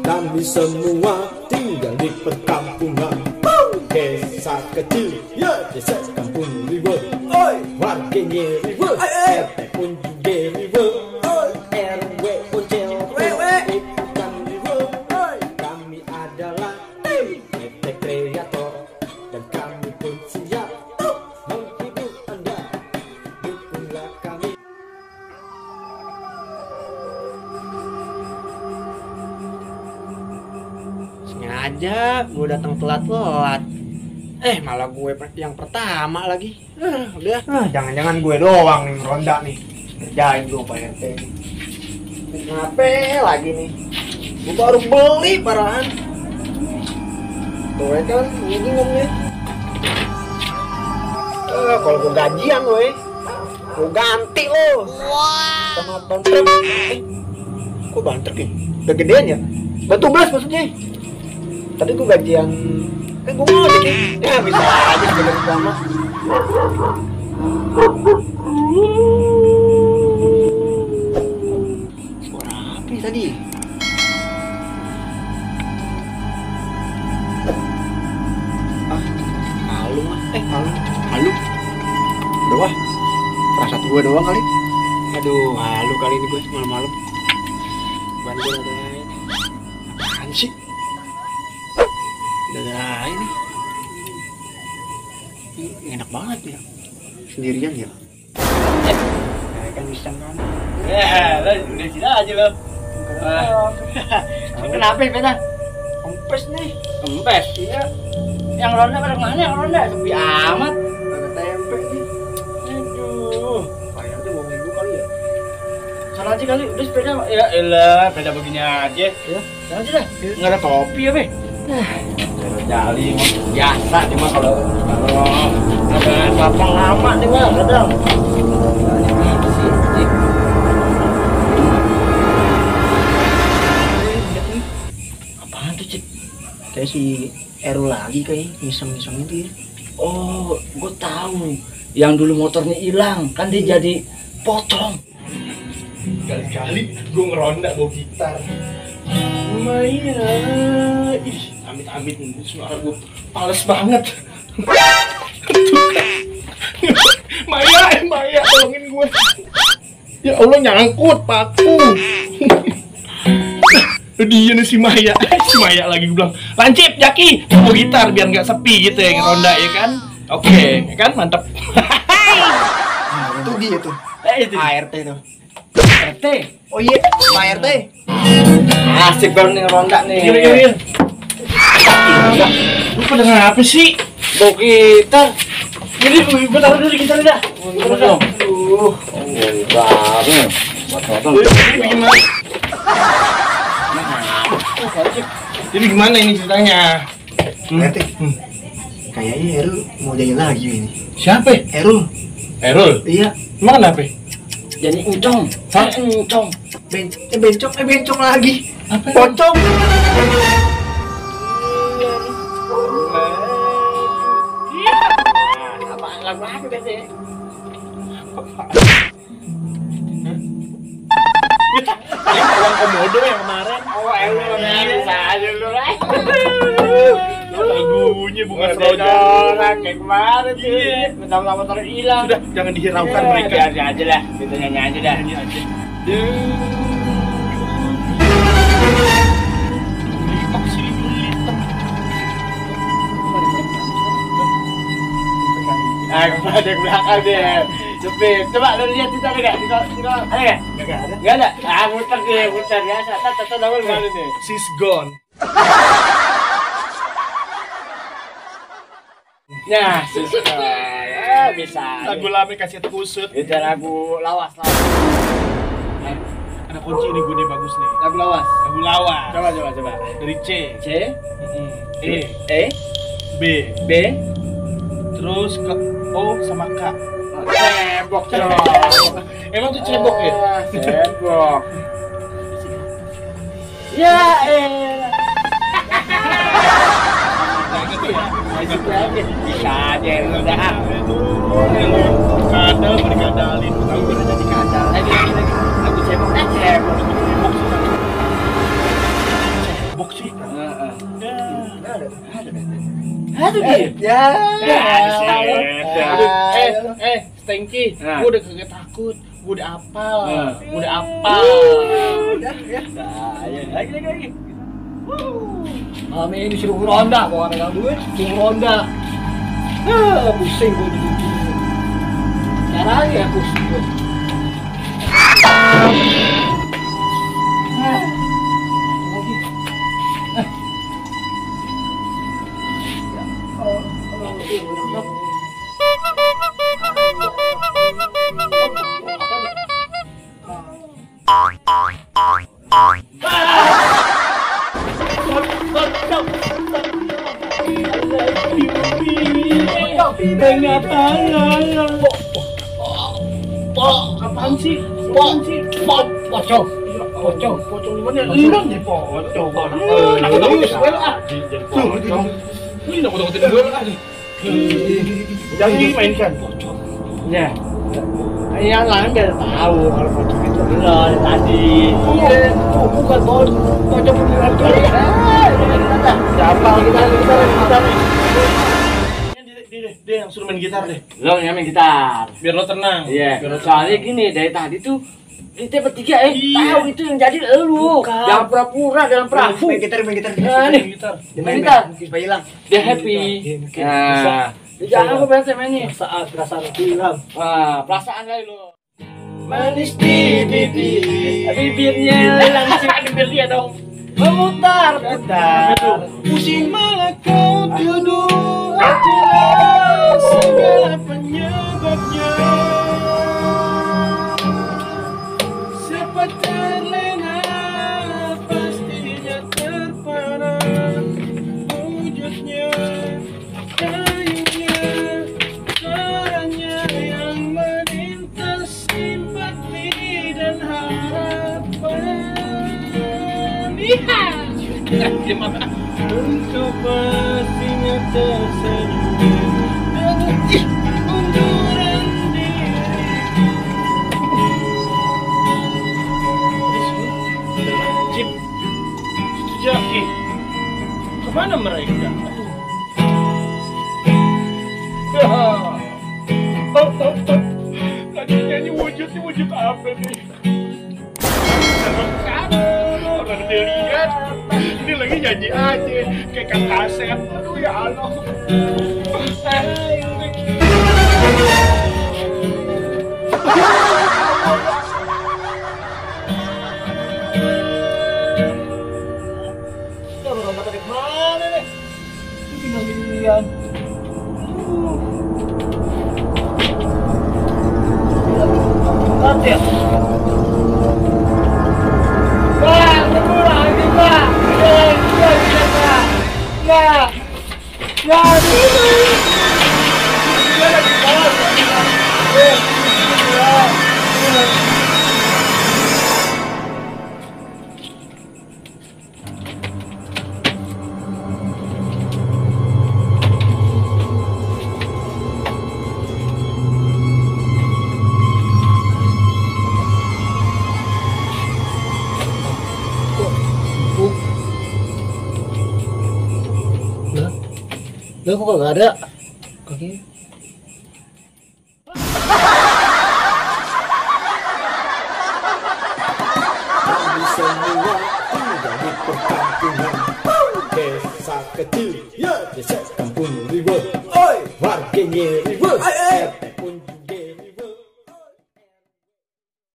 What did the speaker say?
Kami semua tinggal di perkampungan. Desa kecil, ya desa kampung river. Warganya river, RT pun juga river. RW pun cewek, bukan river. Kami adalah tim PT Kreator, dan kami pun siap menghibur Anda. Dukunglah kami. Sengaja gue datang telat-telat. Malah gue yang pertama lagi. Udah. Jangan-jangan gue doang nih ronda nih. Kerjain gue Pak RT. Kenapa lagi nih? Gue baru beli parahan. Tuh kan, ini ngomongnya. Kalau gue gajian gue ganti lo. Sama bantrek. Kok bantrek ya? Udah gedean ya? Batu belas maksudnya. Tadi gue gajian, kan gue mau deh, ya bisa aja sebagai pertama. Suara apa tadi? Malu mah, malu. Udah wah, perasaan gue doang kali. Aduh, malu kali ini gue malam-malam. Bandel ada apaan sih? Udah ini enak banget ya, sendirian ya. Kan bisa kan? Lo udah sini aja lo. Kenapa ya Peta? Kempes nih. Kempes? Iya. Yang ronda pada mana? Yang ronda sepi amat. Ada tempe nih. Aduh. Kayaknya mau minggu kali ya. Sana aja kali. Udah sepeda. Ya elah, sepeda begini aja. Ya, Sana aja dah. Nggak ada topi ya Be? Jali biasa cuma kalau ada lapang lama nih mah kadang. Apaan tuh Cik? kayak si Erul lagi kayak ngiseng-ngiseng itu ya. Oh, gue tahu. Yang dulu motornya hilang kan dia jadi pocong. Kali-kali gue ngeronda bawa gitar. Maya, Ih, amit-amit suara gue pales banget. Maya, tolongin gue. Ya Allah, nyangkut paku. Dia nih si Maya lagi gue bilang, lancip Jaki bawa gitar biar nggak sepi gitu ya ngeronda ya kan. Oke, ya kan mantep. Itu dia tuh. Itu ART tuh. RT. Oh iya, Pak RT. Asik baru nih ngeronda nih. Iya. Lu pada ngapa sih? Bawa gitar. Ini gue taruh dulu gitar dah. Aduh. Banget. Gimana? Jadi gimana ini ceritanya? RT. Kayaknya Erul mau jadi lagi ini. Siapa? Erul. Erul? Iya. Emang kenapa? Jadi encong. Encong. Bencong lagi. Apa? Pocong. Apaan lagu apa biasanya? Yang komodo yang kemarin. Oh, bisa aja lu lah. Lagunya bukan Orang kayak kemarin tuh. Iya. Mentang-mentang motor hilang. Sudah, jangan dihiraukan mereka. Biar aja lah, kita nyanyi aja dah. Nyanyi aja. Kepada belakang deh. Cepet. Coba lu lihat kita ada nggak? Ada nggak? Nggak ada. Muter deh, muter biasa. Tata double kali nih. She's gone. Nah, susah. Bisa. Lagu lama kasih kusut. Itu lagu lawas. Ada kunci ini gue nih bagus nih. Lagu lawas. Lagu lawas. Coba. Dari C. C, E. B. B, Terus ke O sama K. cebok dong. Emang tuh cebok ya? Cebok. Ya bisa aja udah. Kadal bergadalin. Tahu udah jadi kadal. Lagi. Aku cebok. Cebok Aduh dia. Stanky, Nah. gue udah kagak takut, gue udah apal, Nah. gue udah apal. Udah ya. Lagi. Malam ini suruh ronda, bawa pegang duit, suruh ronda. Pusing gue duduk. Caranya pusing gue. Apaan sih? Pocong di mana? Hilang nih pocong. Ini nakut-nakutin gue lah. Jangan dimainkan. Ya. Yang lain udah tahu kalau pocong itu lo tadi. Bukan pocong beneran tuh. Siapa kita? Dia yang suruh main gitar deh. Lo yang main gitar. Biar lo tenang. Iya. Biar lo Soalnya gini dari tadi tuh kita bertiga Iya. tahu itu yang jadi elu. Bukan. Jangan pura-pura dalam perahu. Main gitar. Nih. Gitar. Main gitar. Supaya hilang. Dia happy. Nah, jangan aku berasa mainnya. Perasaan hilang. Wah, perasaan kali lo. Manis di bibir. Bibirnya langsung bibir dia dong. Memutar-mutar. Pusing malah kau tuduh. Akulah segala penyebabnya. Seperti terlena, pastinya terpana. Wujudnya, kayunya, suaranya yang melintas simpati dan harapan. Gimana? Untuk pastinya tersenyum dengan unduran diri. Cip, Jaki, kemana mereka? Lagi nyanyi wujud apa nih? Orang dia lihat, ini lagi nyanyi aja kayak Kang Asep. Aduh ya Allah. Orang dapat mana nih? Tinggal sendirian. Nanti ya. Bang, tunggu lagi, Bang. Ya, dia lagi bawah. Lah kok nggak ada? Kaki. Kami semua tinggal di perkampungan. Desa kecil, ya desa kampung ribut. Oi, warganya ribut.